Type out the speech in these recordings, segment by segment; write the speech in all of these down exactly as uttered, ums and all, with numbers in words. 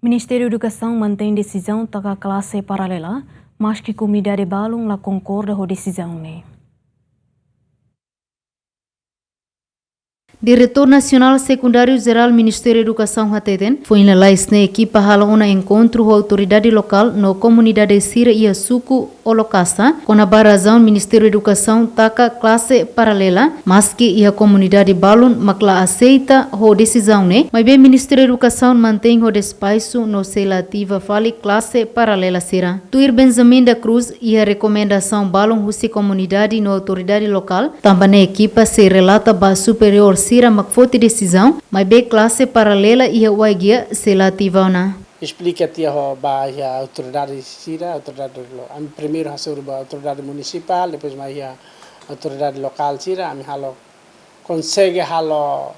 Ministériu Edukasaun mantein desizaun taka klase paralela, maski komunidade balun la konkorda ho desizaun ne'e. Diretór Nasionál Sekundáriu Jerál Ministériu Edukasaun hateten, foin lalais ne'e ekipa hala'o ona enkontru ho autoridade lokál no komunidade sira iha suku Olokasa, kona-ba razaun Ministériu Edukasaun taka klase paralela, maski iha komunidade balun mak la aseita ho desizaun ne'e, maibé Ministériu Edukasaun mantein ho despaixu no sei la ativa fali klase paralela sira. Tuir Benjamin da Cruz, iha rekomendasaun balun husi komunidade no autoridade lokál, tanba ne'e ekipa sei relata ba superiór sira mak foti desizaun, maibé klase paralela iha Waigiya sei la ativa ona. Esplika tiha ho ba iha autoridade sira, autoridade lo. Ami primeiru hasoru ba autoridade munisipál, depois mai iha autoridade lokál sira, ami halo, konsege halo,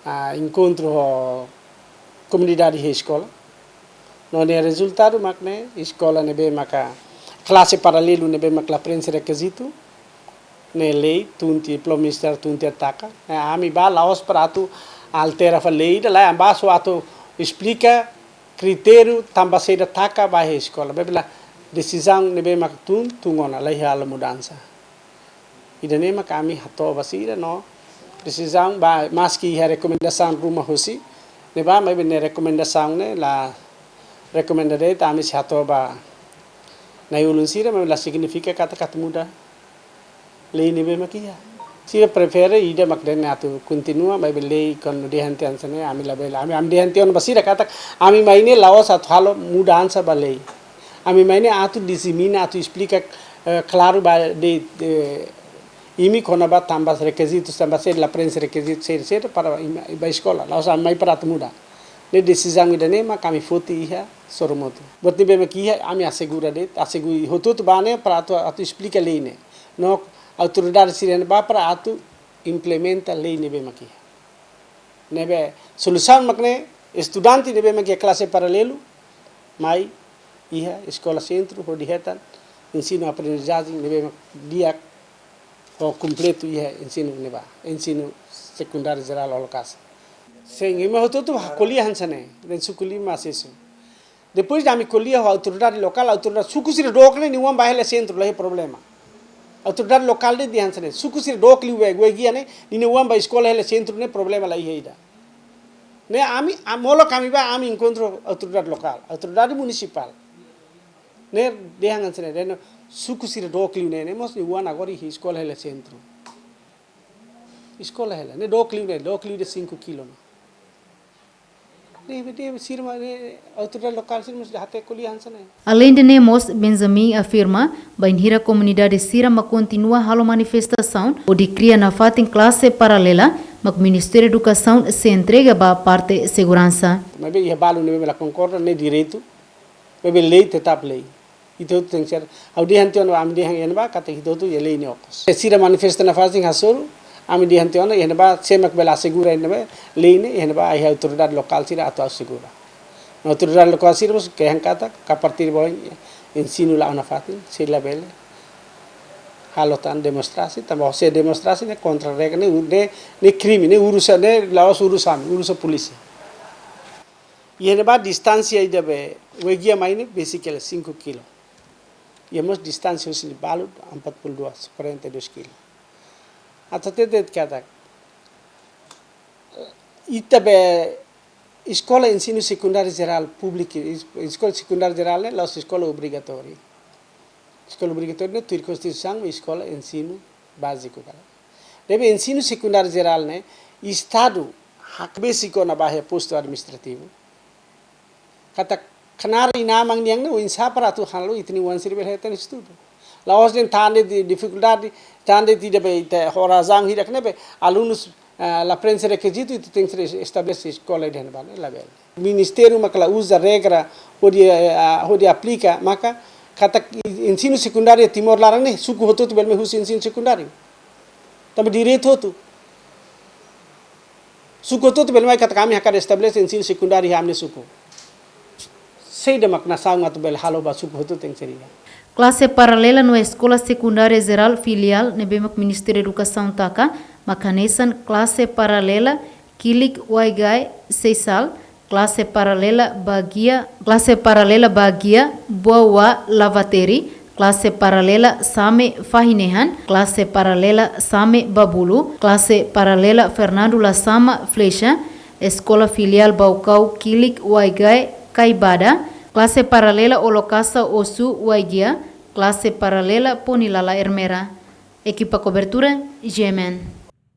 ah, enkontru ho komunidade iha eskola. No ne'e rezultadu mak ne'e, eskola ne'ebé maka klase paralelu ne'ebé mak la prenxe rekizitu, ne'e lei tun tiha, Prime-Minister tun tiha taka. Ne'e ami ba la'ós para atu altera fali lei ida, lae, ami ba só atu esplika kritériu tanba saida taka ba iha eskola. Maibé desizaun ne'ebé mak tun, tun ona, la iha halo mudansa. Ida-ne'e mak ami hato'o ba sira no desizaun ba, maski iha rekomendasaun ruma husi ne'ebá, maibé ne'e rekomendasaun ne'e la rekomenda de'it, ami sei hato'o ba na'i-ulun sira, maibé la signifika katak atu muda lei ne'ebé mak iha. Sira prefere ida mak dehan atu kontinua, maibé lei kona-ba dehan tiha hanesan ne'e, ami labele, ami, ami dehan tiha ona ba sira katak ami mai ne'e la'ós atu halo mudansa ba lei. Ami mai ne'e atu disemina, atu esplika, eh, klaru ba de'it, eh, imi kona-ba tanba rekizitu, tanba saida la prenxe rekizitu, saida, saida para imi ba eskola. La'ós ami mai para atu muda. Ne'e desizaun ida-ne'e mak ami foti iha Soromotu. Buat ne'ebé mak iha ami asegura de'it, asegura hotu-hotu ba ne'e para atu, atu esplika lei ne'e. No autoridade sira ne'ebá para atu implementa lei ne'ebé mak iha. Ne'ebé solusaun mak ne'e, estudante ne'ebé mak iha klase paralelu mai iha eskola sentru hodi hetan ensinu-aprendizajen ne'ebé mak di'ak ho kompletu iha ensinu ne'ebá, ensinu sekundáriu jerál Olokasa. Sin, ema hotu-hotu ko'alia hanesan ne'e, dehan suku lima asesu. Depois de ami ko'alia ho autoridade lokál, autoridade, suku sira dook ne'e, nia oan ba hela sentru, la iha problema. Autoridade lokál dehan hanesan ne'e, suku sira dook liu Waigiya ne'e, nia oan ba eskola hela sentru ne'e, problema la iha ida. Ne'e ami, a, molok ami ba, ami enkontru autoridade lokál, autoridade munisipál. Ne'e dehan hanesan ne'e, dehan suku sira dook liu ne'e, ne'e mós nia oan agora iha eskola hela sentru. Eskola hela, ne'e dook liu ne'e, dook liu de'it cinco kilo ne'e. Ne'e, ne'e, sira mak ne'e, autoridade lokál sira mós hatete ko'alia hanesan ne'e. Aleinde ne'e mós, Benjamin afirma, bainhira komunidade sira mak kontinua halo manifestasaun hodi kria nafatin klase paralela, mak Ministériu Edukasaun sei entrega ba parte seguransa. Maibé iha balun ne'ebé la konkorda, ne'e direitu, maibé lei tetap lei. Ita hotu tenke ser. Ha'u dehan tiha ona, ami dehan iha ne'ebá, katak ita hotu iha lei nia okos. Sira manifesta nafatin hasoru, ami dehan tiha ona, iha ne'ebá, sé mak bele asegura iha ne'ebá, lei ne'e, iha ne'ebá, iha autoridade lokál sira atu asegura. No autoridade lokál sira mós kehan katak, a partir de agora, ensinu la'o nafatin, sei labele halo tan demonstrasi, tanba se demonstrasi ne'e kontra regra, ne'e, ne'e, ne'e krime, ne'e urusan, ne'e la'ós urusan, urusan polísia. Iha ne'ebá distánsia ida be Waigiya mai ne'e besik hela cinco kilo. Iha mós distánsia husi Balu empat puluh dua, quarenta e dois kilo. Atu hatete katak ita be eskola ensinu sekundáriu jerál públiku, es-, eskola sekundáriu jerál ne'e la'ós eskola obrigatóriu. Eskola obrigatóriu ne'e tuir Konstituisaun, eskola ensinu báziku kala. Ne'ebé ensinu sekundáriu jerál ne'e, Estadu hakbesik ona ba iha postu administrativu. Katak knaar inan-aman nian ne'e oinsá para atu halo ita-nia oan sira bele hetan estudu. La'ós dehan tan de'it difikuldade, tan de'it ida be ita ho razaun hirak ne'ebé alunus, ah, la prenxe rekizitu, ita tenke estabelese eskola iha ne'ebá ne'e, labele. Ministériu mak la uza regra hodi, eh, ah, hodi aplika, maka katak ensinu sekundáriu Timor laran ne'e, suku hotu-hotu bele mai husu ensinu sekundáriu. Tanba direitu hotu. Suku hotu-hotu bele mai katak ami hakarak estabelese ensinu sekundáriu iha ami-nia suku. Saida mak nasaun atu bele halo ba suku hotu tenke ser iha. Klase paralela no eskola sekundária jerál filiál ne'ebé mak Ministériu Edukasaun taka, mak hanesan klase paralela Kilik Waigiya Seisal, Klase paralela Bagia, klase paralela Bagia, Boa Lavateri, klase paralela Same Fahinehan, klase paralela Same Babulu, klase paralela Fernando Lasama Flecha, Eskola Filiál Baucau Kilik Waigae Kaibada, klase paralela Olokasa Osu Waigia, klase paralela Ponilala Ermera. Ekipa kobertura, G M N.